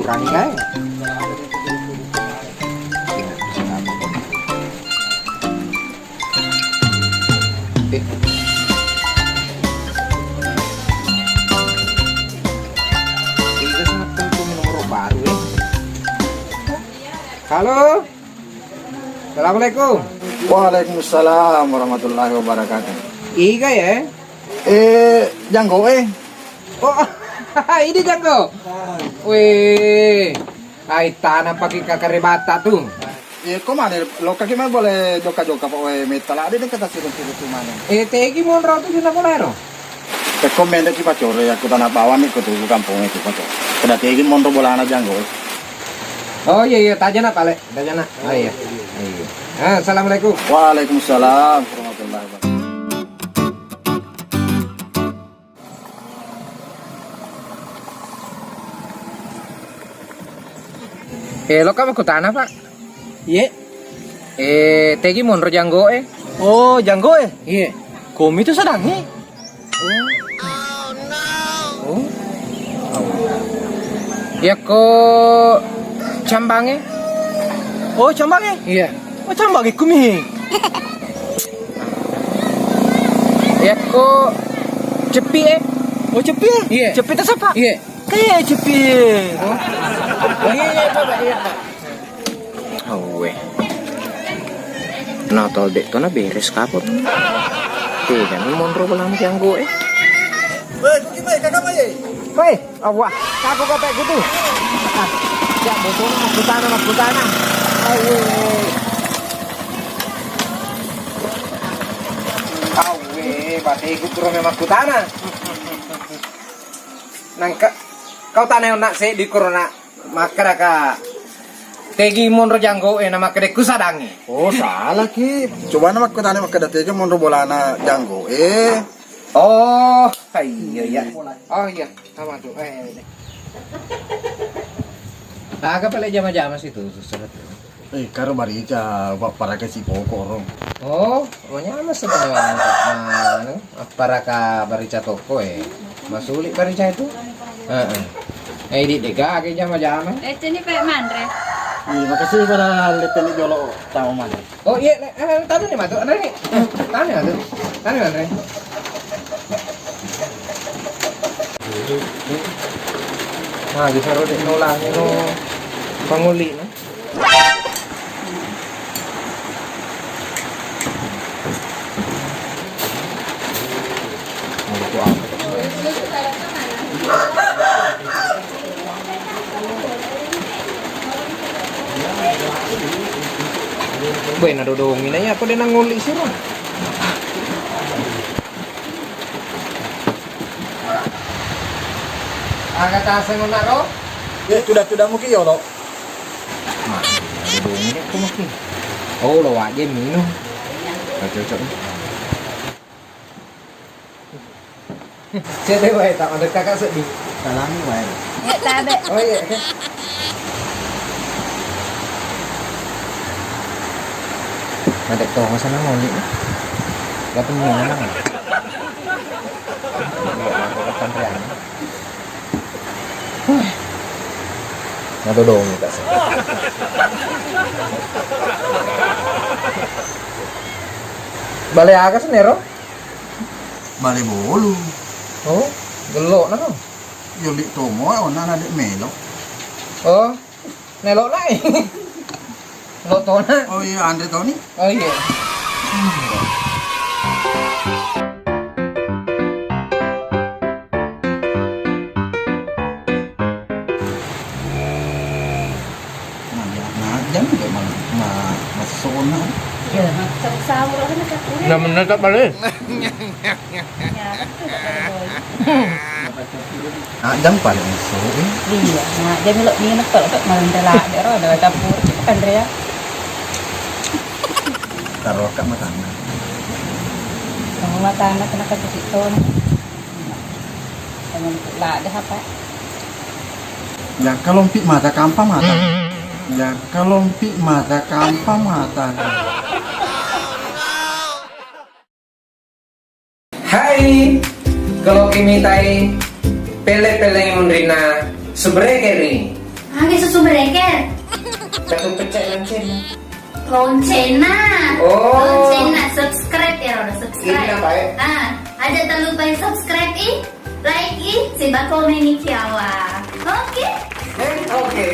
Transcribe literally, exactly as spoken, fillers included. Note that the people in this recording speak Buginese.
Berani nggak ya? Eh. Tiga sangat penting nomor baru ya. Halo. Assalamualaikum. Waalaikumsalam warahmatullahi wabarakatuh. Iga ya? Eh, Janggo eh. Oh, ini Janggo. Weh, ai tanah pakai kakare bata tuh. Eh, kok mana? Lo kaki mana boleh joka-joka pak weh meta lah. Ada kata sirun-sirun tuh mana? Eh, tegi monro tuh sudah boleh ro. Pekko mendek ki pacore, aku tanah bawang ni kutu kampung itu pacore. Kada tegi monro bolana Janggo. Oh iya, iya, tajana pale, tajana. Oh iya. Iya. Ah, assalamualaikum. Waalaikumsalam warahmatullahi wabarakatuh. Eh, lo kamu kutana, Pak? Iye. Eh, tegi monro Janggo eh? Oh, Janggo eh? Iye. Komi tu sadangi? Oh. Oh. Yakko cambange? Oh, cambange? Iya. Oh, cambange kumi. Yakko cepi eh? Oh, cepi eh? Iya. Cepi itu siapa? Iya. Kayak cepi. Oh. Iya, iya, coba iya. Awwe. Nah, tau de' to na beres kapur. Tega ni monro belang Janggo eh. Weh, kuki mai, kakak mai. Weh, awwa, kaku kope kutu. Ah, ya, botol makkutana, makkutana. Awwe. Awwe, bateku kuro me makkutana. Nangka, kau tane onna seddi korona. Makkedaka, tegi monro Janggo e, na makkeda ku sadangnge. Oh, salah ki. Coba na makkutana makkeda tegi monro bolana Janggo e. Oh, iya, iya. Oh, iya. Sama tuh. Eh, eh, eh. Aga pale jama-jama situ, surat. Eh, karo barica, Pak, paraka si poko ro. Oh, manyama sebenarnya, Pak. Anu, apparaka barica toko e. Masuli barica itu. Heeh. Eh, di dega ke jama-jama. Eh, ceni pe manre. Iya, makasih pada letteni jolo tamu manre. Oh, iya, le, eh, tanu ni matu, ada ni. Tanu ni matu. Tanu ni manre. Nah, bisa ro de' nolangi no panguli no. Boy, nadodongi na iya, aku de' nanguli siro. Aga taseng onna ro? Ya, sudah-sudah mungkin ya, lo. Nah, ada dong ini aku mungkin. Oh, lo aja minum. Gak cocok. Cete wae, tak ada kakak sedih. Salami wae. Iya, tabe. Oh iya, oke. Madek to, masa nang oli. Gak punya mana? Nadodong tak sih. Bale aga senero? Bale bolu. Oh, gelok na kau. Yo li tomo onna na de' melo. Oh. Nelo' lai. Lo' tona. Oh iya, anre toni. Oh iya. Nah, jam juga ma-, ma-, masona. Iya, sama-sama. Nah, bener tak balik? Nah, jam paling iso, eh. Iya, nah, jam lo minum kalau tak malam rela, ada ro, ada campur, kan, Rea? Taruh kat matana. Kamu matana kena kasih tona. Kamu lah ada apa? Jaka lompi mata kampa mata. Jaka lompi mata kampa mata. Hai, kalau kimitai pele-pele munrina sebreke ri. Oke, susu bereker. Batu pecah lonceng. Loncengna. Oh. Loncengna. Subscribe ya, Roda. Subscribe. Ini apa ya? Ah, aja tak lupa subscribe i, like i, siba komen i kiawa. Oke. Eh, oke.